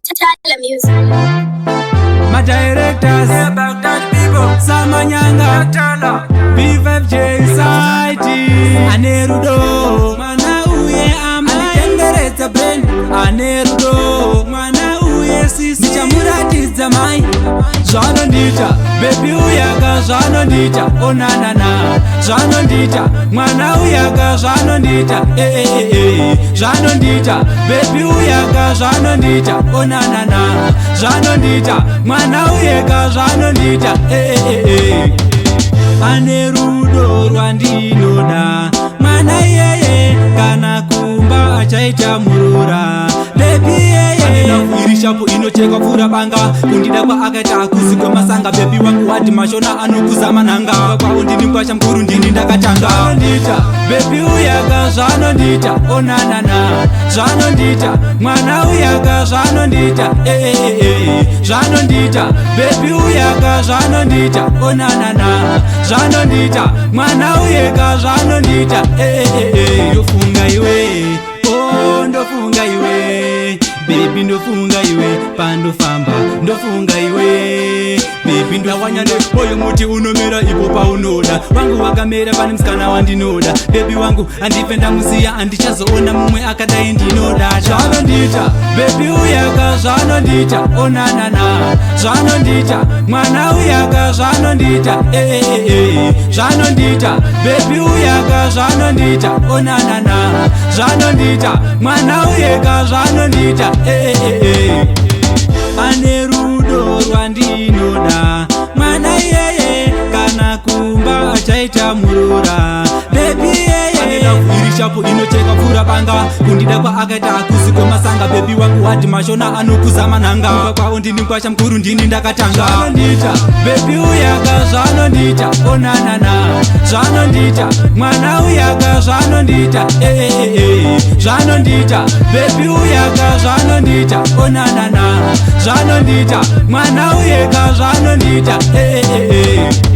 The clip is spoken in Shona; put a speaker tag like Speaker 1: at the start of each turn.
Speaker 1: Tyler Music.
Speaker 2: My directors, Samanyanga, B5J Society, ane rudo, mwana uye amanditenderedza brain, ane rudo, mwana uye sisi, ndichamuratidza mai zvanondiita, baby uyaka zvanondiita, onanana zvanondiita, mwana uyaka zvanondiita, ee zvanondiita, baby uyaka zvanondiita, onanana zvanondiita, mwana uyeka zvanondiita, ee ane rudo rwandinoda mwana iyeye, kana kumba achaita murura, baby iyeye iri sharp, inochekwa pfuura banga. Kundida kwaakaita hakuzi kwemasanga. Baby wangu wati mashona anokuza manhanga kwavo. Ndini kwasha mukuru, ndini ndakatanga ndita. Baby uyaka zvanondiita, onanana zvanondiita, mwana uyaka zvanondiita, ee zvanondiita, baby uyaka zvanondiita, onanana zvanondiita, mwana uyeka zvanondiita, ee ndofunga iwe, oh, ndofunga iwe baby, ndofunga iwe pandofamba, ndofunga iwe baby. Ndawanya nemoyo, muti unomera ipo paunoda. Wangu wakamera pane musikana wandinoda. Baby wangu andife ndamusiya, handichazoona mumwe akadai. Ndinoda zvanondiita, baby uyaka zvanondiita, onanana zvanondiita, mwana uyaka zvanondiita, ee zvanondiita, baby uyaka zvanondiita, onanana zvanondiita, mwana uyeka zvanondiita, ee ane rudo rwandinoda mwana iyeye, kana kumba achaita murura, baby iyeye iri sharp, inocheka pfuura banga. Kundida kwaakaita hakuzi kwemasanga. Baby wangu wati mashona anokuza manhanga kwavo. Ndini kwasha mukuru, ndini ndakatanga. Zvanondiita, baby uyaka zvanondiita, onanana zvanondiita, mwana uyaka zvanondiita, ee zvanondiita, baby uyaka zvanondiita, onanana zvanondiita, mwana uyeka zvanondiita, ee.